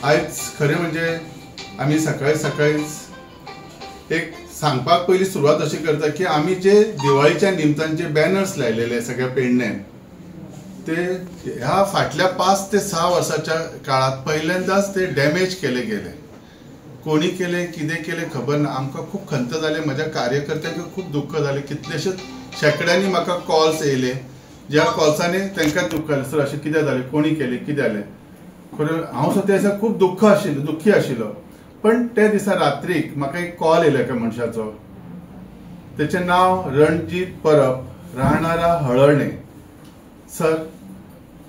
आयज खरें म्हणजे आमी सकाळी सकाळीच एक सांगपाक पयली सुरवात अशी करता की आमी जे दिवाळीच्या निमतान जे बॅनर्स लायलेले सगळ्या पेडण्यान ते ह्या फाटल्या 5 ते 6 वर्साच्या काळात पहिल्यांदाच ते डॅमेज केले गेले. कोणी केले कितें केले खबर ना. आमकां खूब खंत जाले, म्हज्या कार्यकर्त्यांक खूब दुःख जालें. कितलेशेच शेंकड्यांनी म्हाका कॉल्स येयले, ज्या कॉल्सांनी तांकां दुःख जालें, सर अशें कितें जालें, कोणी केलें, कितें जालें. खरें हांव सुद्दां त्या दिसा खूब दुःख आशिल्लो, दुख्खी आशिल्लो. पण त्या दिसा रात्रीक म्हाका एक कॉल येयलो एका मनशाचो, तेचें नांव रणजीत परब, राहणारा हळर्णे. सर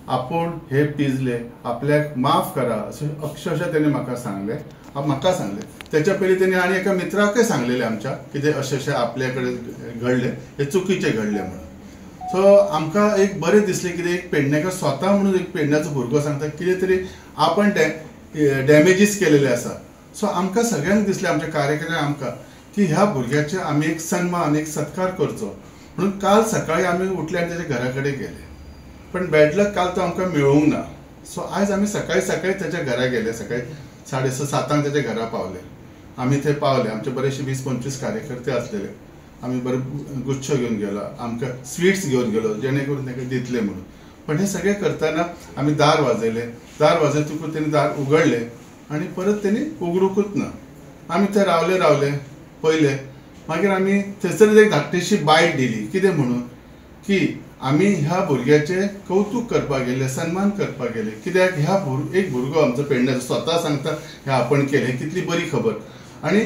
आपूण हे पिजले, आपल्याक माफ करा अशें अक्षरशः तेणें म्हाका सांगलें. म्हाका सांगलें तेच्या पयलीं तेणी आनी एका मित्राकय सांगलेलें आमच्या कितें अशें अशें आपल्या कडेन घडलें, हें चुकीचें घडलें म्हणून. सो आमकां एक बरें दिसलें कितें एक पेडणेकर स्वता म्हणून एक पेडण्याचो भुरगो सांगता कितें तरी आपण डॅमेजीस केलेले आसा. सो आमकां सगळ्यांक दिसलें, आमच्या कार्यकर्त्यांक आमकां की ह्या भुरग्याचे आमी एक सन्मान, एक सत्कार करचो म्हणून काल सकाळी आमी उठले आनी तेच्या घरा कडेन गेले. पण बॅड लक काल तो आमकां मेळूंक ना. सो आयज आमी सकाळी सकाळी तेच्या घरा गेले, सकाळी 6:30 7 तेच्या घरा पावले. आमी थंय पावले, आमचे बरेचशे 20-25 कार्यकर्ते आसलेले. आमी बरे गुच्छ घेवन गेलो, आमकां स्वीट्स घेवन गेलो जेणे करून तांकां दितले म्हणून. पण हे सगळें करतना आमी दार वाजयलें, दार वाजयतकूच तेणी दार उगडलें आनी परत तेणी उगडुकूच ना. आमी थंय रावले रावले पयले, मागीर आमी थंयसर एक धाकटीशी बायट दिली, कितें म्हणून की आमी ह्या भुरग्याचें कौतूक करपाक गेले, सन्मान करपाक गेले, कित्याक ह्या एक भुरगो आमचो पेडण्याचो स्वता सांगता हें आपण केलें, कितली बरी खबर. आनी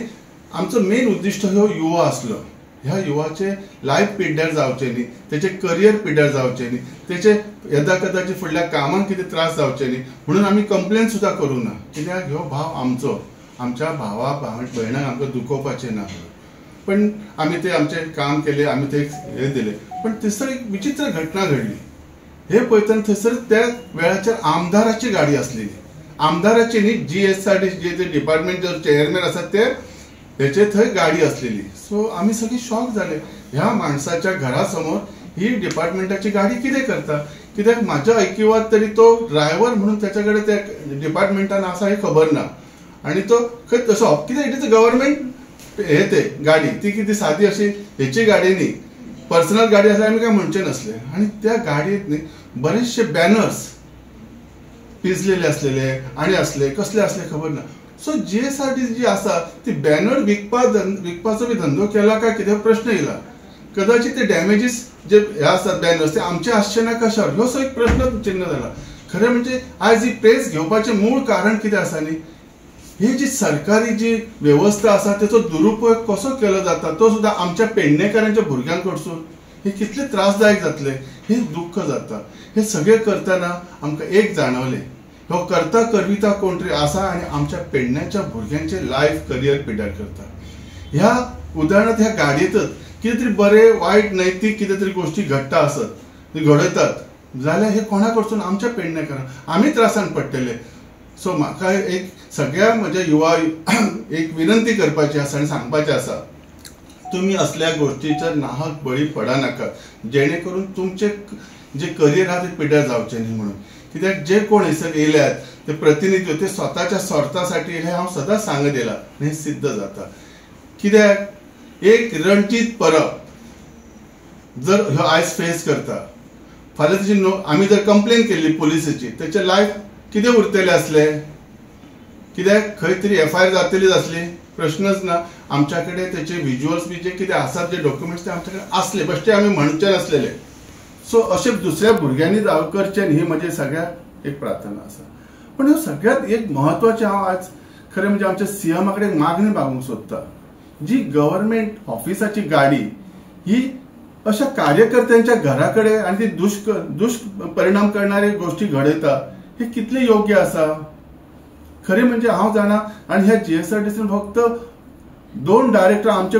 आमचो मेन उद्दिश्ट हो युवा आसलो. ह्या युवाचे लायफ पिड्ड्यार जावचें न्ही, तेचें करियर पिड्ड्यार जावचें न्ही, तेचे यदा कदाचित फुडल्या कामाक कितें त्रास जावचे न्ही म्हणून आमी कंप्लेन सुद्दां करूं ना, कित्याक ह्यो भाव आमचो, आमच्या भावा भयणांक आमकां दुखोवपाचें ना. पण आमी ते आमचें काम केलें, आमी ते हें दिलें. पण थंयसर एक विचित्र घटना घडली. हे पळयतना थंयसर त्या वेळाचेर आमदाराची गाडी आसलेली, आमदाराची न्ही, GSRD जे डिपार्टमेंट जो चेअरमॅन आसा ते हेचे थंय गाडी आसलेली. सो आमी सगळीं शॉक जाले, ह्या माणसाच्या घरा समोर ही डिपार्टमेंटाची गाडी कितें करता. कित्याक म्हाज्या ऐकिवात तरी तो ड्रायव्हर म्हणून तेच्या कडेन त्या डिपार्टमेंटान आसा हें खबर ना. आनी तो खंय तसो कित्याक it is a government हे ते गाडी, ती कितें सादी अशी हेची गाडी न्ही, पर्सनल गाडी आसा आमी काय म्हणचें नासलें. आनी त्या गाडयेंत न्ही बरेचशे बॅनर्स पिजलेले आसलेले आनी आसले कसले आसले खबर ना. सो GSRD जी आसा ती बॅनर विकपाचो बी धंदो केला काय कितें प्रश्न येयला. कदाचित ते डॅमेजीस जे हे आसात बॅनर्स ते आमचे आसचे ना कशावर, ह्यो सो एक प्रश्न चिन्ह जाला. खरें म्हणजे आयज ही प्रेस घेवपाचें मूळ कारण कितें आसा न्ही, ही जी सरकारी जी वेवस्था आसा तेचो दुरुपयोग कसो केलो जाता तो सुद्दां आमच्या पेडणेकारांच्या भुरग्यां कडसून, हे कितले त्रासदायक जातले हे दुःख जाता. हे सगळें करतना आमकां एक जाणवलें, हो करता करविता कोण तरी आसा आनी आमच्या पेडण्याच्या भुरग्यांचे लायफ करियर पिड्ड्यार करता. ह्या उदाहरणांत ह्या गाडयेंतच कितें तरी बरें वायट नैतीक कितें तरी गोश्टी घडटा आसत घडयतात जाल्यार हे कोणा कडसून आमच्या पेडणेकारांक आमी त्रासान पडटले. सो म्हाका एक सगळ्या म्हज्या युवा एक विनंती करपाची आसा आनी सांगपाचें आसा, तुमी असल्या गोश्टीच्या नाहक बळी पडनाकात, जेणे करून तुमचें जे करियर आहा तें पिड्ड्यार जावचें न्ही म्हणून. कित्याक जे कोण हयसर येयल्यात ते प्रतिनिधी ते स्वताच्या स्वार्थासाठी येयले, हांव सदांच सांगत येयला आनी हें सिद्ध जाता. कित्याक एक रणजीत परब जर ह्यो आयज फेस करता, फाल्यां तेजी आमी जर कंप्लेन केल्ली पुलिसेची, तेचें लायफ कितें उरतलें आसलें. कित्याक खंय तरी FIR जातलीच आसली, प्रश्नच ना. आमच्या कडेन तेचे विज्युअल्स बी जे कितें आसात, जे डॉक्युमेंट्स ते आमच्या कडेन आसले, बेश्टे आमी म्हणचे नासलेले. सो अशें दुसऱ्या भुरग्यांनी करचें न्ही, म्हजें सगळ्याक एक प्रार्थना आसा. पण ह्यो सगळ्यांत एक म्हत्वाचें हांव आज खरें म्हणजे आमच्या CMA कडेन मागणी मागूंक सोदता, जी गव्हर्मेंट ऑफिसाची गाडी ही अशा कार्यकर्त्यांच्या घरा कडेन आनी ती दुष्परिणाम करणारे गोश्टी घडयता, हे कितलें योग्य आसा. खरें म्हणजे हांव जाणा, आनी ह्या GSRDC फक्त 2 डायरेक्टर आमचे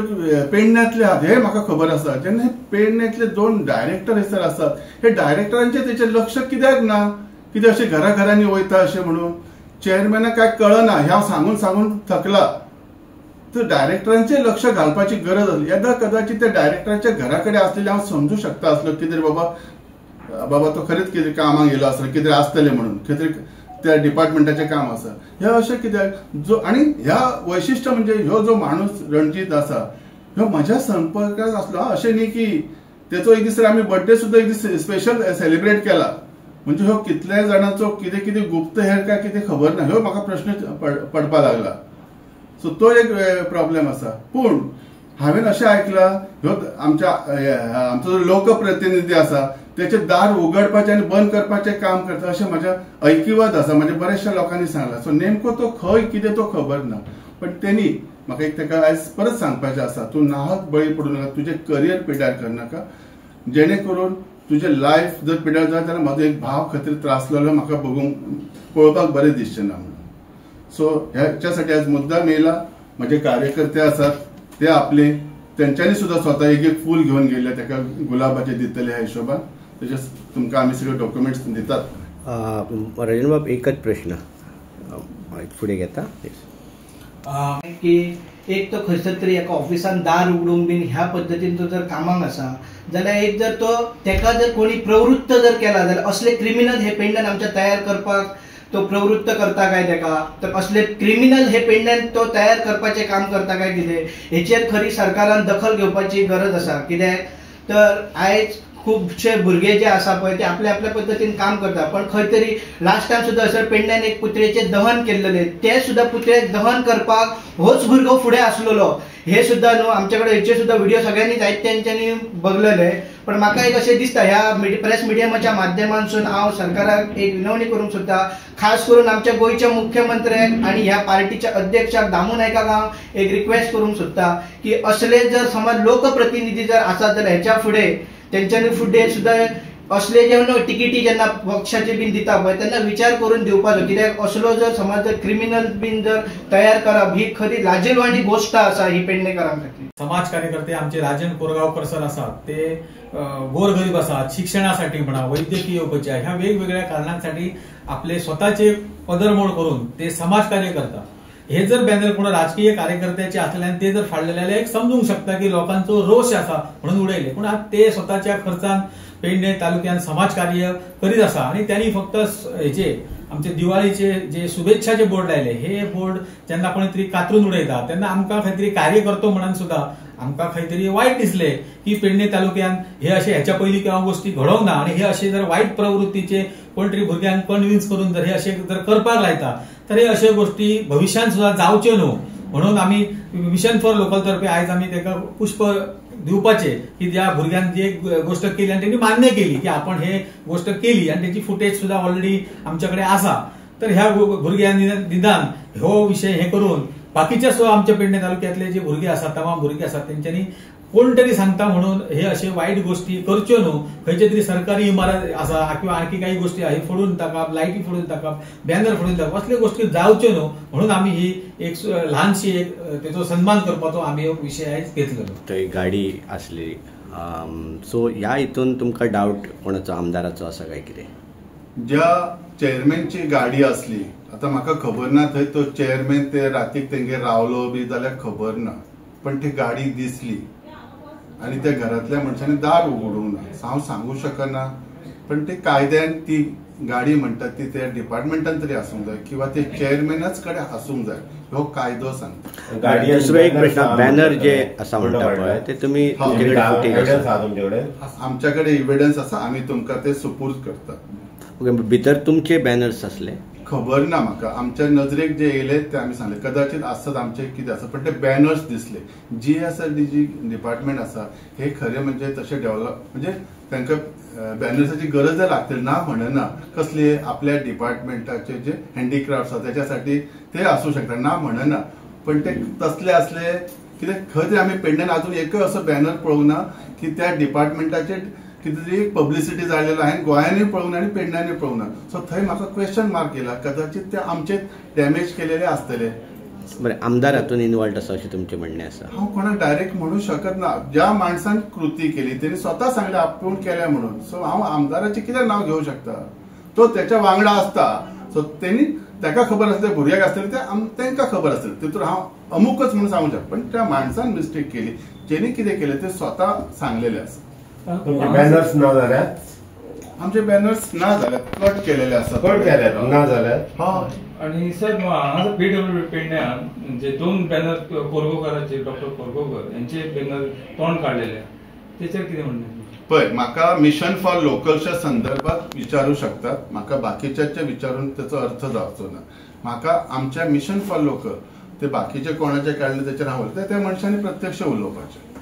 पेडण्यांतले आहात हे म्हाका खबर आसा. जेन्ना हे पेडण्यांतले 2 डायरेक्टर हयसर आसात, हे डायरेक्टरांचें तेचें लक्ष कित्याक ना, कितें अशें घरा घरांनी वयता अशें म्हणून चेअरमॅनाक काय कळना, हें हांव सांगून सांगून थकला. तर डायरेक्टरांचें लक्ष घालपाची गरज आसली. येदा कदाचित त्या डायरेक्टराच्या घरा कडेन आसलेले हांव समजू शकता आसलो कितें बाबा बाबा तो खरेंच कितें कामाक गेलो आसलो, कितें आसतलें म्हणून, कितें त्या डिपार्टमेंटाचें काम आसा. हे अशें कित्याक जो आनी ह्या वैशिश्ट म्हणजे ह्यो जो माणूस रणजीत आसा ह्यो म्हज्या संपर्कात आसलो. अशें न्ही की तेचो एक दीस आमी बर्थडे सुद्दां एक दीस स्पेशल सेलिब्रेट केला. म्हणजे ह्यो कितल्या जाणांचो कितें कितें गुप्तहेर काय कितें खबर ना, ह्यो म्हाका प्रश्न पडपा लागला. सो तो एक प्रॉब्लेम आसा. पूण हांवें अशें आयकलां ह्यो आमच्या आमचो जो लोकप्रतिनिधी आसा तेचे दार उगडपाचें आनी बंद करपाचें काम करता अशें म्हज्या ऐकिवात आसा, म्हणजे बऱ्याचशा लोकांनी सांगलां. सो नेमको तो खंय कितें तो खबर ना, पण तेणी म्हाका एक ताका आयज परत सांगपाचें आसा, तूं नाहक बळी पडूं नाका, तुजें करियर पिड्यार करनाका, जेणे करून तुजें लायफ जर पिड्यार जाय जाल्यार म्हजो एक भाव खातीर त्रासलेलो म्हाका बघूंक पळोवपाक बरें दिसचें ना म्हणून. सो ह्याच्यासाठी आज मुद्दाम येयला. म्हजे कार्यकर्ते आसात ते आपले तेंच्यांनी सुद्दां स्वता एक एक फूल घेवन गेल्ले ताका गुलाबाचे दितले ह्या हिशोबान. तशेंच तुमकां आमी सगळे डॉक्युमेंट्स दितात. राजन बाब, एकच प्रश्न फुडें घेता की एक तो खंयसर तरी एका ऑफिसान दार उगडूंक बीन ह्या पद्दतीन तो जर कामाक आसा जाल्यार एक जर तो तेका जर कोणी प्रवृत्त जर केला जाल्यार असले क्रिमिनल हे पेडण्यान आमच्या तयार करपाक तो प्रवृत्त करता काय तेका, तर असले क्रिमिनल हे पेडण्यान तो तयार करपाचें काम करता काय कितें, हेचेर खरी सरकारान दखल घेवपाची गरज आसा. कित्याक तर आयज खुबशे भुरगे जे आसा पळय ते आपल्या आपल्या पद्दतीन काम करता, पण खंय तरी लास्ट टायम सुद्दां सर पेडण्यान एक पुतळ्याचें दहन केल्लें, ते सुद्दां पुतळ्याक दहन करपाक होच भुरगो फुडें आसलेलो. हे सुद्दां न्हू आमचे कडेन हेचे सुद्दां व्हिडिओ सगळ्यांनी जायते तेंच्यांनी बगलेले. पण म्हाका एक अशें दिसता ह्या प्रेस मिडियमाच्या माध्यमांतसून हांव सरकाराक एक विनवणी करूंक सोदता, खास करून आमच्या गोंयच्या मुख्यमंत्र्याक आनी ह्या पार्टीच्या अध्यक्षाक दामू नायकाक हांव एक रिक्वेस्ट करूंक सोदता की असले जर समज लोकप्रतिनिधी जर आसात जाल्यार हेच्या फुडें तेंच्यांनी फुडें सुद्दां असले जे न्हू तिकेटी जेन्ना पक्षाचे बीन दिता पळय तेन्ना विचार करून दिवपाचो. कित्याक असलो जर समज जर क्रिमिनल बीन जर तयार करप ही खरी लाजेलवाणी गोश्ट आसा ही पेडणेकरां खातीर. समाज कार्यकर्ते आमचे राजन कोरगावकर सर आसात, ते गोरगरीब आसात, शिक्षणासाठी म्हणा, वैद्यकीय उपचार ह्या वेगवेगळ्या कारणांसाठी आपले स्वतःचे पदरमोड करून ते समाजकार्य करतात. हे जर बॅनर कोण राजकीय कार्यकर्त्याचे असल्यान ते जर फाडलेले जाल्यार एक समजूंक शकता की लोकांचो रोष आसा म्हणून उडयले, पूण आज ते स्वताच्या खर्चान पेडणे तालुक्यान समाजकार्य करीत आसा आनी त्यांनी फक्त हेजे आमचे दिवाळीचे जे शुभेच्छाचे बोर्ड लायले, हे बोर्ड जेन्ना कोणी तरी कातरून उडयता तेन्ना आमकां खंय तरी कार्यकर्तो म्हणून सुद्दां आमकां खंय तरी वायट दिसले की पेडणे तालुक्यान हे अशे ह्याच्या पयलीं किंवा गोष्टी घडोवंक ना आनी हे अशे जर वायट प्रवृत्तीचे कोण तरी भुरग्यांक कन्विन्स करून जर हे अशे जर करपाक लायता तर हे अश्यो गोष्टी भविश्यांत सुद्दां जावच्यो न्हू म्हणून आमी मिशन फॉर लोकल तर्फे आयज आमी ताका पुष्प दिवपाचे की ज्या भुरग्यान जी एक गोष्ट केली आनी तेणी मान्य केली की आपण हे गोष्ट केली आनी तेची फुटेज सुद्दां ऑलरेडी आमच्या कडेन आसा. तर ह्या भुरग्यांनी निदान हो विशय हे करून बाकीच्या सुद्दां आमच्या पेडणे तालुक्यातले जे भुरगे आसात, तमाम भुरगे आसात, तेंच्यांनी कोण तरी सांगता म्हणून हे असे वायट गोष्टी करच्यो न्हू. खंयचे तरी सरकारी इमारत आसा किंवा आणखी काही गोष्टी हे फोडून टाकप, लायटी फोडून टाकप, बॅनर फोडून टाकप, असल्यो गोष्टी जावच्यो न्हू म्हणून आमी ही एक ल्हानशी एक तेचो सन्मान करपाचो आमी हो विशय आयज घेतलेलो. थंय गाडी आसली, सो ह्या हितून तुमकां डावट कोणाचो आमदाराचो आसा काय कितें? ज्या चेअरमॅनची गाडी आसली आतां म्हाका खबर ना थंय तो चेअरमॅन ते रातीक तेंगेर रावलो बी जाल्यार खबर ना, पण ती गाडी दिसली आनी त्या घरांतल्या मनशांनी दार उगडूंक ना. हांव सांगू शकना, पण ते कायद्यान ती गाडी म्हणटात ती त्या डिपार्टमेंटान तरी आसूंक जाय किंवा ते चेअरमॅनाच कडेन आसूंक जाय, हो कायदो सांगता. दुसरो एक प्रश्न, बॅनर जे आसा म्हणटा पळय ते तुमी आमच्या कडेन एविडन्स आसा, आमी तुमकां ते सुपूर्द करतात. ओके, भितर तुमचे बॅनर्स आसले? खबर ना म्हाका, आमच्या नजरेक जे येयले ते आमी सांगले, कदाचित आसत आमचे कितें आसा, पण ते बॅनर्स दिसले. जी आसा जी डिपार्टमेंट आसा हे खरें म्हणजे तशें डेव्हलप म्हणजे तांकां बॅनर्साची गरज लागतली ना म्हणना, कसले आपल्या डिपार्टमेंटाचे जे हँडीक्राफ्ट आसा त्याच्यासाठी ते आसूं शकता ना म्हणना, पण ते तसले आसले कित्याक खंय तरी आमी पेडण्यान आजून एकय असो बॅनर पळोवंक ना की त्या डिपार्टमेंटाचे कितें तरी पब्लिसिटी जालेलो हांवें गोंयांनी पळोवंक ना आनी पेडण्यांनी पळोवंक ना. सो थंय म्हाका क्वेश्चन मार्क येयला, कदाचित ते आमचे डॅमेज केलेले आसतले. बरें, आमदार हातून इनवॉल्ड आसा अशें तुमचें म्हणणें आसा? हांव कोणाक डायरेक्ट म्हणू शकत ना, ज्या माणसान कृती केली तेणी स्वता सांगलें आपूण केल्या म्हणून, सो हांव आमदाराचें कित्याक नांव घेवंक शकता? तो तेच्या वांगडा आसता, सो तेणी ताका खबर आसतलें, भुरग्याक आसतलें, ते तांकां खबर आसतलें, तितून हांव अमुकच म्हणून सांगूंक शकता. पण त्या माणसान मिस्टेक केली, जेणी कितें केलें तें स्वता सांगलेलें आसा. बॅनर्स ना जाल्यार आमचे बॅनर्स ना जाल्यात, कट केलेले आसात, कट केल्यात ना जाल्यार. हय. आणि सर हांगासर पीडब्ल्यू पेडण्यान जे 2 बॅनर कोरगांवकाराचे, डॉक्टर कोरगांवकर यांचे बॅनर तोंड काडलेले, तेचेर कितें म्हणणें? पळय, म्हाका मिशन फॉर लोकलच्या संदर्भात विचारू शकतात, म्हाका बाकीच्याचे विचारून त्याचो अर्थ जावचो ना. म्हाका आमच्या मिशन फॉर लोकल ते बाकीचे कोणाचे काडले तेचेर हांव उलयता, त्या मनशांनी प्रत्यक्ष उलोवपाचें.